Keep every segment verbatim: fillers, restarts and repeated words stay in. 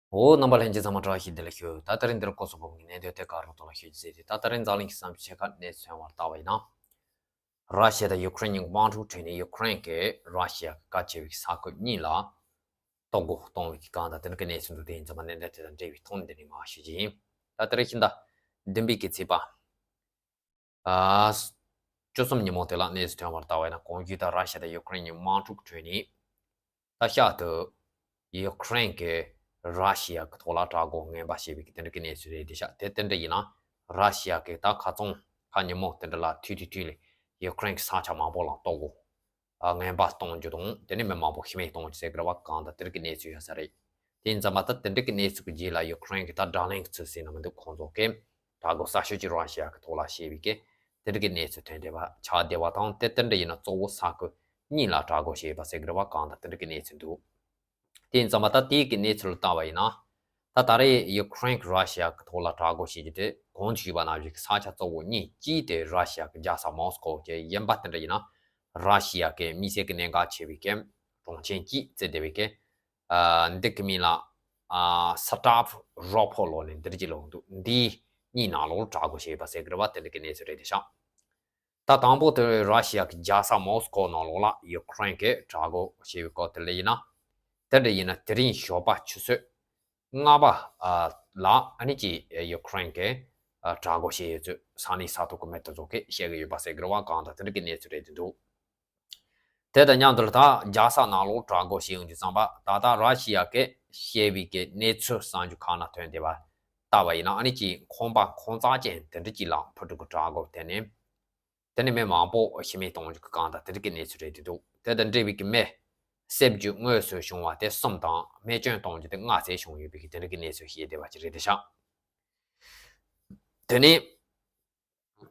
འོ། རྣམ་པ་ལྷན་རྒྱས་ཚང་མ་བཀྲ་ཤིས་བདེ་ལེགས་ཞུ། ད་དེ་རིང་འདིར་སྐོར་སོགས་པོ་གི་གནད་དོན་དེ་ག་རུ་ཐོག་ལ་ཤོད་ཀྱི་ཟེར་ཏེ། ད་དེ་རིང་འཛམ་གླིང་གི་བསམ་ཕྱེད་ཀ་གནས་ཚུལ་ཐོན་བར་བལྟ་བ་ཡིན་ན། ར་ཤི་ཡ་དང་ཡུ་ཀེ་རེན་གཉིས་དམག་འཁྲུག་ཁྲོད་ནས་ཡུ་ཀེ་རེན་གྱིས་ར་ཤི་ཡ་གི་གལ་ཆེ་བའི་ས་ཁུལ་གཉིས་ལ་གཏོར་རྒོལ་གཏོང་བའི་གི་གང་དང་དེ་འདྲ་གི་གནས་ཚུལ་འདུག་དེ་ཡིན་ཙང་མ་གནད་དོན་དེ་དང་འབྲེལ་བའི་ཐོག་ནས་འདི་ནས་མར་ཞུ་རྒྱུ་ཡིན། ད་དེ་རིང་ཕྱི་ཟླ་བདུན་པའི་གི་ཚེས་པ། ཨ། བཅུ་གསུམ་ཉིན་མོ་དེ་ལ་གནས་ཚུལ་ཐོན་བར་བལྟ་བ་ཡིན་ན། གོང་ཞུས་ལྟར་ར་ཤི་ཡ་དང་ཡུ་ཀེ་རེན་གཉིས་དམག་འཁྲུག་ཁྲོད་ནས། ད་ཤར་དུ་ཡུ་ཀེ་རེན་གྱིས་ར་ཤི་ཡ་གི་ཐོག་ལ་དྲག་རྒོལ་ངན་པ་བྱས་པའི་གི་དེ་འདྲ་གི་གནས་ཚུལ་རེད་དེ་ཤག་དེ་དེ་འདྲ་ཡིན་ན། ར་ཤི་ཡ་གིས་ད་ཁ་རྩང་ཁ་ཉིན་མོ་དེ་འདྲ་ལ་དུས་དུས་དུས་ལ་ཡུ་ཀེ་རེན་གྱི་ས་ཆ་མང་པོ་ལ་གཏོར་རྒོལ་ཨ། ངན་པ་གཏོང་རྒྱུ་དང་། དེ་ནས་མི་མང་པོ་ཤི་རྨས་གཏོང་རྒྱུ་ཟེར་གི་རེད་པ། གང་དང་དེ་འདྲ་གི་གནས་ཚུལ་ཡོད་ས་རེད། དེ་ཡིན་ཙང་མ་ད་དེ་འདྲ་གི་གནས་ཚུལ་གྱི་རྗེས་ལ་ཡུ་ཀེ་རེན་གྱིས་ད་བརྡ་ལན་ཚུར་ཟིན་ན་མི་འདུག་ཁོང་ཚོ་གིས་དྲག་རྒོལ་གསར་ཤོས་ཀྱི་ར་ཤི་ཡ་གི་ཐོག་ལ་བྱས་པའི་གི་དེ་འདྲ་གི་གནས་ཚུལ་ཐོན་བསྡད་པ་ཆགས་བསྡད་པ་དང་། དེ་དེ་འདྲ་ཡིན་ན་གཙོ་བོ་ས་ཁུལ་གཉིས་ལ་དྲག་རྒོལ་བྱས་པ་ཟེར་གི་རེད་པ། གང་དང་དེ་འདྲ་གི་གནས་ཚུལ་འདུག་དེ་ཡིན་ཙང་མ་ད་དེའི་གི་གནས་ཚུལ་ལ་བལྟ་བ་ཡིན་ན། ད་ད་རེས་ཡུ་ཀེ་རེན་གྱིས་ར་ཤི་ཡ་གི་ཐོག་ལ་དྲག་རྒོལ་བྱེད་རྒྱུ་དེ་གོང་དུ་ཞུས་པ་ནང་བཞིན་གྱི་ས་ཆ་གཙོ་བོ་གཉིས། གཅིག་དེ་ར་ཤི་ཡ་གི་རྒྱལ་ས་མོ་སི་ཀོ་བྱས། གཞན་པ་དེ་འདྲ་ཡིན་ན་ར་ཤི་ཡ་གི་དམིགས་བསལ་གྱི་གནད་འགག་ཆེ་བའི་གི་གྲོང་ཁྱེར་གཅིག་བརྩིས་བསྡད་པའི་གི། ཨ། འདི་གི་མིང་ལ། ཨ། སི་ཏྲོབ་རོ་ཕོ་ལོ་ནས་འདིར་གྱི་ལོག་འདུག་འདིའི་གཉིས་ནང་ལོགས་དྲག་རྒོལ་བྱས་པ་ཟེར་གི་རེད་པ། དེ་འདྲ་གི་གནས་ཚུལ་རེད་དེ་ཤག་ད་དང་པོ་དེ་ར་ཤི་ཡ་གི་རྒྱལ་ས་མོ་སི་ཀོ་ནང་ལོགས་ལ་ཡུ་ཀེ་རེན་གྱིས་དྲག་རྒོལ་བྱས་པའི་སྐོར་དེ་ལ་ཡིན་ན། དེ་འདྲ་ཡིན་ན་དེ་རིང་ཞོགས་པ་ཆུ་ཚོད་ལྔ་པ། ཨ། ལ་ཨ་ནི་ཅིག་ཡུ་ཀེ་རེན་གྱིས། ཨ། དྲག་རྒོལ་བྱས་ཡོད་ཚུལ་ས་གནས་ས་ཐོག་གི་མི་དེ་ཚོ་གིས་བཤད་ཀྱི་ཡོད་པ་ཟེར་གི་རེད་པ། གང་དང་དེ་འདྲ་གི་གནས་ཚུལ་རེད་དེ་འདུག་དེ་དང་མཉམ་དུ་ད་རྒྱལ་ས་ནང་ལོགས་དྲག་རྒོལ་བྱས་ཡོང་དུས་ཙམ་པ། ད་ལྟ་ར་ཤི་ཡ་གིས་བཤད་པའི་གི་གནས་ཚུལ་གསར་འགྱུར་ཁག་ནང་ཐོན་བསྡད་པ་ལྟ་བ་ཡིན་ན། ཨ་ནི་ཅིག་ཁང་པ་ཁང་བརྩེགས་ཅན་དེ་འདྲ་ཅིག་ལ་འཕུར་གྲུ་གི་དྲག་རྒོལ་དེ་ནས། དེ་ནས་མི་མང་པོ་ཤི་རྨས་གཏོང་རྒྱུ་གི་གང་དང་དེ་འདྲ་གི་གནས་ཚུལ་རེད་དེ་འདུག་དེ་དང་འབྲེལ་བའི་གི་མི་བསད་རྒྱུ་དངོས་སུ་བྱུང་བ་དེ་གསུམ་དང་། རྨས་སྐྱོན་གཏོང་རྒྱུ་དེ་ལྔ་ཙམ་བྱུང་ཡོད་པའི་གི་དེ་འདྲ་གི་གནས་ཚུལ་བཤད་བསྡད་པ་ཅིག་རེད་དེ་ཤག་དེ་ནས།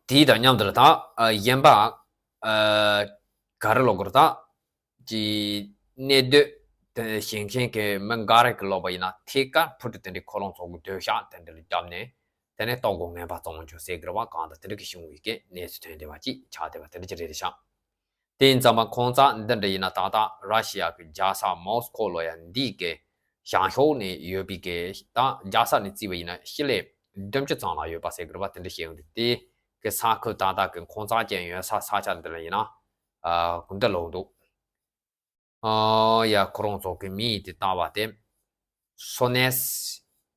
དེའི་དང་མཉམ་དུ་ད། ཨ། གཞན་པ། ཨ། ག་རེ་ལབ་དགོས་རེད། ད་ཀྱི་གནས་སྡོད་དེ་བཞེངས་མཁན་གྱི་མི་འགའ་རེ་གིས་ལབ་པ་ཡིན་ན། ཐད་ཀར་འཕུར་གྲུ་དེ་འདྲའི་ཁོ་རང་ཚོ་གི་སྡོད་ཤག་དེ་འདྲ་ལ་བརྒྱབ་ནས། དེ་ནས་གཏོར་རྒོལ་ངན་པ་བྱུང་རྒྱུ་ཟེར་གི་རེད་པ། གང་དང་དེ་འདྲ་གི་བྱུང་བའི་གི་གནས་ཚུལ་ཐོན་བསྡད་པ་ཅིག་ཆགས་བསྡད་པ་དེ་འདྲ་ཅིག་རེད་ཤག་དེ་ཡིན་ཙང་མ་ཁང་བརྩེགས་འདི་འདྲ་ཡིན་ན། ད་ལྟ་ར་ཤི་ཡ་གི་རྒྱལ་ས་མོ་སི་ཀོ་ལ་ཡ་འདི་གི་བྱང་ཕྱོགས་ནས་ཡོད་པའི་གི། ད་རྒྱལ་ས་ནས་བརྩིས་པ་ཡིན་ན་ཤི་ལེ་བདུན་ཅུ་ཙམ་ལ་ཡོད་པ་ཟེར་གི་རེད་པ། དེ་འདྲ་བཤད་ཡོང་དུས། དེ་གི་ས་ཁུལ་ད་ལྟ་གི་ཁང་བརྩེགས་ཅན་ཡོད་ས་ས་ཆ་འདི་ལ་ཡིན་ན། ཨ། འདི་ལོག་འདུག་ཨ། ཡ། ཁོ་རང་ཚོ་གི་མིང་དེ་བཏགས་པ་དེ་སོ་ནེས་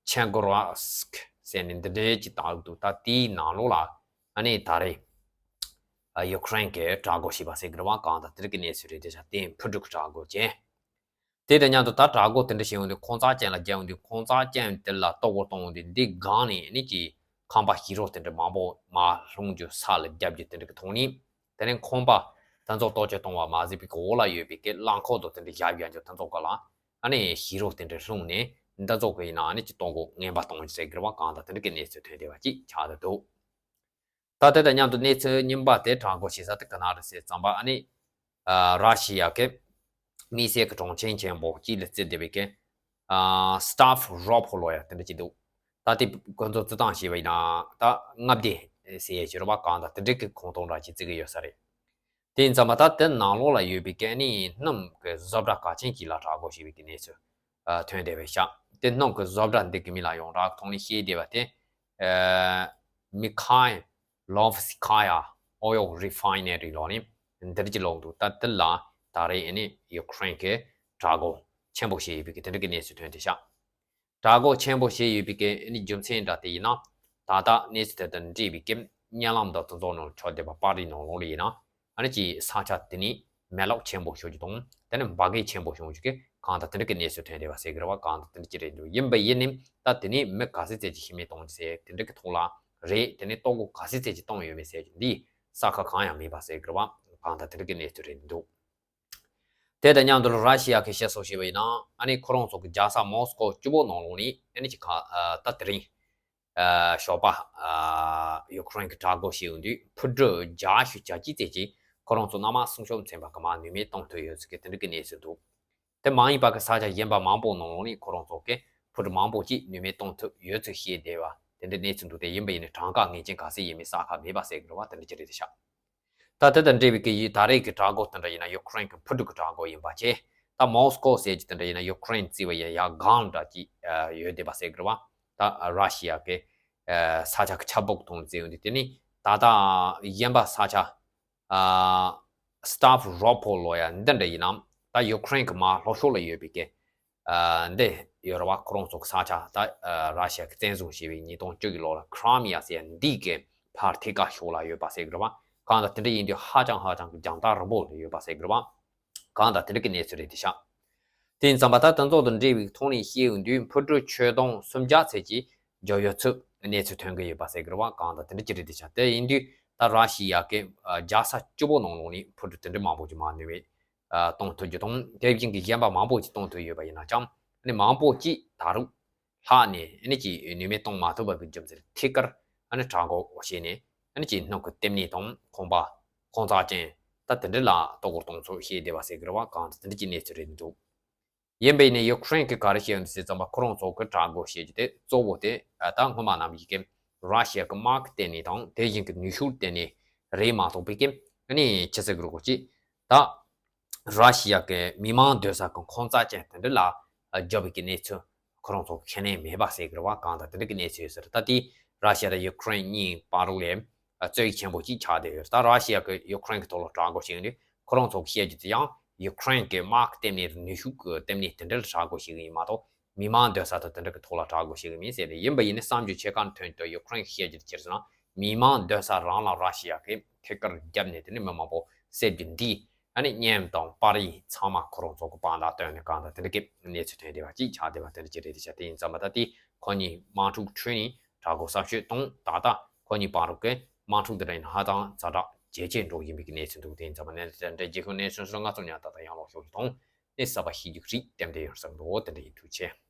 ཆེན་གོ་ར་སི་ཀི་ཟེར་ནས་འདི་འདྲའི་ཅིག་བཏགས་འདུག་ད་དེའི་ནང་ལོགས་ལ་ཨ་ནི་ད་རེས། ཨ། ཡུ་ཀེ་རེན་གྱིས་དྲག་རྒོལ་བྱས་པ་ཟེར་གི་རེད་པ། གང་དང་དེ་འདྲ་གི་གནས་ཚུལ་རེད་དེ་ཤག་དེ་འཕུར་གྲུ་གི་དྲག་རྒོལ་བྱས། དེ་དང་མཉམ་དུ་ད་དྲག་རྒོལ་དེ་འདྲ་བྱས་ཡོང་དུས། ཁང་བརྩེགས་ཅན་ལ་བརྒྱབ་ཡོང་དུས། ཁང་བརྩེགས་ཅན་དེ་ལ་གཏོར་རྒོལ་གཏོང་ཡོང་དུས། འདི་སྒང་ནས་ནི་ཅིག་ཁང་པ་ཞིག་རོ་དེ་འདྲ་མང་པོ་མར་ལྷུང་རྒྱུ། ས་ལ་བརྒྱབ་རྒྱུ་དེ་འདྲ་གི་ཐོག་ནས། དེ་ནས་ཁང་པ་དེ་ཚོ་གཏོར་བཅོམ་གཏོང་བ་མ་ཟད་པའི་གི་འོག་ལ་ཡོད་པའི་གི་རླངས་འཁོར་དང་དེ་འདྲ་བཞག་ཡོད་རྒྱུ་དེ་ཚོ་ག་ལ་ཨ་ནི་ཞིག་རོ་དེ་འདྲ་ལྷུང་ནས། འདི་ཚོ་གི་ཡིན་ན་ཨ་ནི་ཅིག་གཏོར་རྒོལ་ངན་པ་གཏོང་རྒྱུ་ཟེར་གི་རེད་པ། གང་དང་དེ་འདྲ་གི་གནས་ཚུལ་ཐོན་བསྡད་པ་ཅིག་ཆགས་བསྡད་འདུག་ད་དེ་དང་མཉམ་དུ་གནས་ཚུལ་རྙིང་པ་དེ་དྲག་རྒོལ་བྱེད་ས་དེ་ག་ན་རེད་ཟེར་ཙམ་པ། ཨ་ནི། ཨ། ར་ཤི་ཡ་གི་དམིགས་བསལ་གྱི་གྲོང་ཁྱེར་ཆེན་པོ་གཅིག་ལ་བརྩིས་བསྡད་པའི་གི། ཨ། སི་ཏྲོབ་རོ་ཕོ་ལོ་ཡ་དེ་འདྲ་ཅིག་འདུག་ད་དེ་ཁོ་ཚོ་བརྩི་སྟངས་བྱས་པ་ཡིན་ན། ད་མངའ་སྡེ་ཟེར་ཡ་ཅིག་རེད་པ། གང་དང་དེ་འདྲ་གི་ཁོངས་གཏོགས་འདྲ་ཅིག་བརྩི་གི་ཡོད་ས་རེད། དེ་ཡིན་ཙང་མ་ད་དེ་ནང་ལོགས་ལ་ཡོད་པའི་གི་ཨ་ནི་སྣུམ་གྱི་བཟོ་གྲྭ་གལ་ཆེན་ཅིག་ལ་དྲག་རྒོལ་བྱས་པའི་གི་གནས་ཚུལ། ཨ། ཐོན་བསྡད་པ་ཤག་དེ་སྣུམ་གྱི་བཟོ་གྲྭ་འདི་གི་མིང་ལ་ཡོངས་གྲགས་ཐོག་ནས་བཤད་བསྡད་པ་དེ། ཨ། མི་ཁའི་ལོབ་སི་ཁ་ཡ་ཨོ་ཡེལ་རི་ཕའི་ནེ་རི་ལབ་ནས་འདིར་གྱི་ལོག་འདུག་ད་དེ་ལ་ད་རེས་ཨ་ནི་ཡུ་ཀེ་རེན་གྱིས་དྲག་རྒོལ་ཆེན་པོ་བྱས་ཡོད་པའི་གི་དེ་འདྲ་གི་གནས་ཚུལ་ཐོན་བསྡད་ཤག་དྲག་རྒོལ་ཆེན་པོ་བྱས་ཡོད་པའི་གི་ཨ་ནི་རྒྱུ་མཚན་འདྲ་དེ་ཡིན་ན། ད་ལྟ་གནས་ཚུལ་དེ་དང་འབྲེལ་བའི་གི་བརྙན་ལམ་དང་དེ་ཚོ་ནང་ཆགས་བསྡད་པ། པར་རིས་ནང་ལོགས་ལ་ཡིན་ན། ཨ་ནི་ཅིག་ས་ཆ་དེ་ནི་མེ་ལོག་ཆེན་པོ་ཤོར་རྒྱུ་དང་། དེ་ནི་འབར་གས་ཆེན་པོ་བྱུང་རྒྱུ་གི་གང་དང་དེ་འདྲ་གི་གནས་ཚུལ་ཐོན་བསྡད་པ་ཟེར་གི་རེད་པ། གང་དང་དེ་འདྲ་ཅིག་རེད་འདུག་ཡིན་པ་ཡིན་ནའི་ད་དེ་ནི་མི་ག་ཚོད་ཙམ་ཅིག་ཤི་རྨས་གཏོང་རྒྱུ་ཟེར་དེ་འདྲ་གི་ཐོག་ལ་རེད། དེ་ནི་གཏོར་རྒོལ་ག་ཚོད་ཙམ་ཅིག་བཏང་ཡོད་མེད་ཟེར་རྒྱུ་འདི་གསལ་ཁ་གང་ཡང་མེད་པ་ཟེར་གི་རེད་པ། གང་དང་དེ་འདྲ་གི་གནས་ཚུལ་རེད་འདུག་དེ་དང་མཉམ་དུ་ར་ཤི་ཡ་གི་བཤད་སྲོལ་བྱས་པ་ཡིན་ན། ཨ་ནི་ཁོ་རང་ཚོ་གི་རྒྱལ་ས་མོ་སི་ཀོ་གཅིག་པོ་ནང་ལོགས་ནས་ཨ་ནི་ཅིག་ག་ཨ། ད་དེ་རིང་ཨ། ཞོགས་པ། ཨ། ཡུ་ཀེ་རེན་གྱིས་དྲག་རྒོལ་བྱས་ཡོང་དུས། འཕུར་གྲུ་བརྒྱ་དང་གྱ་གཅིག་ཙམ་ཅིག་ཁོ་རང་ཚོ་གནམ་དམག་སྲུང་སྐྱོབ་ཚན་པ་གིས་མར་ནུས་མེད་གཏོང་ཐུབ་ཡོད་ཚུལ་གྱི་དེ་འདྲ་གི་གནས་ཚུལ་འདུག་དེ་མ་ཡིན་པ་གི་ས་ཆ་གཞན་པ་མང་པོ་ནང་ལོགས་ནས་ཁོ་རང་ཚོ་གིས་འཕུར་གྲུ་མང་པོ་ཅིག་ནུས་མེད་གཏོང་ཐུབ་ཡོད་ཚུལ་བཤད་བསྡད་པ་དེ་འདྲའི་གནས་ཚུལ་འདུག་དེ་ཡིན་པ་ཡིན་ནའི་གྲངས་ཀ་ངེས་ཅན་ག་ཚོད་ཡིན་མིན་གསལ་ཁ་མེད་པ་ཟེར་གི་རེད་པ། དེ་འདྲ་ཅིག་རེད་ཤག་ད་དེ་དང་འབྲེལ་བའི་གི་ཡི་ད་རེས་ཀྱི་དྲག་རྒོལ་དེ་འདྲ་ཡིན་ན་ཡུ་ཀེ་རེན་གྱི་འཕུར་གྲུ་གི་དྲག་རྒོལ་ཡིན་པ་བྱས། ད་མོ་སི་ཀོ་ཟེར་གྱི་དེ་འདྲ་ཡིན་ན་ཡུ་ཀེ་རེན་བརྩི་བ་ཡིན་ཡ་གང་འདྲ་ཅིག་ཡོད་བསྡད་པ་ཟེར་གི་རེད་བ། ད་ར་ཤི་ཡ་གི་ས་ཆ་གི་ཆབ་སྦུག་ཐོག་ནས་བརྩི་ཡོང་དུས་དེ་ནི་ད་ལྟ་གཞན་པ་ས་ཆ་ཨ་སྟ་ཕ་རོ་པོ་ལོ་ཡ་འདི་འདྲ་ཡིན་ནམ། ད་ཡུ་ཀེ་རེན་གི་མར་ལྷོ་ཕྱོགས་ལ་ཡོད་པའི་གི་ཨ་འདི་ཡོད་རེད་བ། ཁོ་རང་ཚོ་གི་ས་ཆ་ད་ཨ་ར་ཤི་ཡ་གི་བཙན་བཟུང་བྱས་པའི་ཉིས་སྟོང་བཅུ་གི་ལོ་ལ་ཁི་རི་མི་ཡ་ཟེར་ཡ་འདི་གི་ཕར་ཐད་ཀ་ཕྱོགས་ལ་ཡོད་པ་ཟེར་གི་རེད་བ། གང་ལྟར་དེ་འདྲ་ཡིན་དུས་ཧ་ཅང་ཧ་ཅང་གི་རྒྱང་ཐག་རིང་པོ་ལ་ཡོད་པ་ཟེར་གི་རེད་བ། གང་ལྟར་དེ་འདྲ་གི་གནས་ཚུལ་རེད་འདི་ཤག་དེ་ཡིན་ཙང་པ་ད་དེ་ཚོ་དང་འབྲེལ་བའི་ཐོག་ནས་བཤད་ཡོང་དུས་འཕུར་གྲུ་ཆོད་སྡོང་སུམ་བརྒྱ་ཙམ་གྱི་འཇོག་ཡོད་ཚུལ་གནས་ཚུལ་ཐོན་གི་ཡོད་པ་ཟེར་གི་རེད་བ། གང་ལྟར་དེ་འདྲ་ཅིག་རེད་འདི་ཤག་དེ་ཡིན་དུས་ད་ར་ཤི་ཡ་གི་ཨ་རྒྱལ་ས་གཅིག་པོ་ནང་ལོགས་ནས་འཕུར་གྲུ་དེ་འདྲ་མང་པོ་ཅིག་མར་ནུས་པའི་ཨ་གཏོང་ཐུབ་རྒྱུ་དང་། དེ་བཞིན་གྱི་གཞན་པ་མང་པོ་ཅིག་གཏོང་ཐུབ་ཡོད་པ་ཡིན་ན་ཅང་ཨ་ནི་མང་པོ་ཅིག་ད་རུང་ལྷག་ནས་ཨ་ནི་ཅིག་ནུས་མེད་གཏོང་མ་ཐུབ་པ་གི་རྒྱུ་མཚན་ཐད་ཀར་ཨ་ནི་དྲག་རྒོལ་བྱས་ནས་ཨ་ནི་ཅིག་སྣུམ་གི་ལྟེབ་གཉིས་དང་ཁང་པ་ཁང་བཟང་ཅན་ད་དེ་འདྲ་ལ་གཏོར་རྒོལ་གཏོང་ཚུལ་བཤད་བསྡད་པ་ཟེར་གི་རེད་བ། གང་ལྟར་དེ་འདྲ་ཅིག་གནས་ཚུལ་རེད་འདུག་ཡིན་པ་ཡིན་ནའི་ཡུ་ཀེ་རེན་གྱིས་ག་རེ་བཤད་ཡོད་ཟེར་ཙམ་པ་ཁོ་རང་ཚོ་གི་དྲག་རྒོལ་བྱེད་རྒྱུ་དེ་གཙོ་བོ་དེ་ད་སྔོན་མ་ནང་བཞིན་གྱི་ར་ཤི་ཡ་གི་དམག་གི་ལྟེ་གནས་དང་དེ་བཞིན་གྱི་ནུས་ཤུགས་ལྟེ་གནས་རེད་མ་གཏོགས་པའི་གི་ཨ་ནི་ཆི་ཟེར་གི་རེད་གོ་ཅི་ད། ར་ཤི་ཡ་གི་མི་མང་སྡོད་ས་གི་ཁང་བཟང་ཅན་དེ་འདྲ་ལ་རྒྱབ་པའི་གི་གནས་ཚུལ་ཁོ་རང་ཚོ་གི་ཁས་ལེན་མེད་པ་ཟེར་གི་རེད་བ། གང་ལྟར་དེ་འདྲ་གི་གནས་ཚུལ་ཡོད་ཟེར། ད་དེ་ར་ཤི་ཡ་དང་ཡུ་ཀེ་རེན་གཉིས་བར་ལ་རྩོད་ཡིག་ཆེན་པོ་ཅིག་ཆགས་བསྡད་ཡོད། ད་ར་ཤི་ཡ་གི་ཡུ་ཀེ་རེན་གི་ཐོག་ལ་དྲག་རྒོལ་བྱེད་ཡོང་དུས་ཁོ་རང་ཚོ་གི་བཤད་རྒྱུ་དེ་ཡང་ཡུ་ཀེ་རེན་གི་དམག་གི་ལྟེ་གནས་ནུས་ཤུགས་གི་ལྟེ་གནས་དེ་འདྲ་ལ་དྲག་རྒོལ་བྱེད་གི་ཡིན་མ་གཏོགས་མི་མང་སྡོད་ས་དང་དེ་འདྲ་གི་ཐོག་ལ་དྲག་རྒོལ་བྱེད་གི་མིན་ཟེར་ཏེ། ཡིན་པ་ཡིན་ནའི་བསམ་ཚུལ་ཕྱེད་ཀ་ནས་ཐོན་དུས་ཡུ་ཀེ་རེན་གི་བཤད་རྒྱུ་དེ་ཅི་རེད་ཟེར་ན་མི་མང་སྡོད་ས་རང་ལ་ར་ཤི་ཡ་གི་ཐད་ཀར་རྒྱབ་ནས་དེ་ནི་མི་མང་པོ་བསད་རྒྱུ་འདི་ཨ་ནི་གཉེན་དང་པར་རིས་ཚང་མ་ཁོ་རང་ཚོ་གི་དཔང་རྟགས་བཏོན་ནས་གང་ལྟར་དེ་འདྲ་གི་གནས་ཚུལ་ཐོན་བསྡད་པ་ཅིག་ཆགས་བསྡད་པ་དེ་འདྲ་ཅིག་རེད་དེ་ཤག་དེ་ཡིན་ཙང་མ་ད་དེ་ཁོ་གཉིས་དམག་འཁྲུག་ཁྲོད་ནས་དྲག་རྒོལ་གསར་ཤོས་དང་ད་ལྟ་ཁོ་གཉིས་བར་གྱི་དམག་འཁྲུག་དེ་འདྲ་ཡིན་ན་ཧ་ཅང་ཛ་དྲག་ཇེ་ཆེར་འགྲོ་བཞིན་པའི་གནས་ཚུལ་འདུག་དེ་ཡིན་ཙང་མ་ནས་དེ་འདྲ་རྒྱལ་ཁབ་གནས་ཚུལ་སོགས་ང་ཚོ་ཉར་ད་ལྟ་ཡང་ལོག་ཤོག་གི་དང་ནས་གསར་པ་ཤེས་རྒྱུ་རིགས་ལྟེམ་དེ་ཡོང་བསམ་འདུག་དེ་འདྲ་ཡིན། ཐུགས་རྗེ་ཆེ།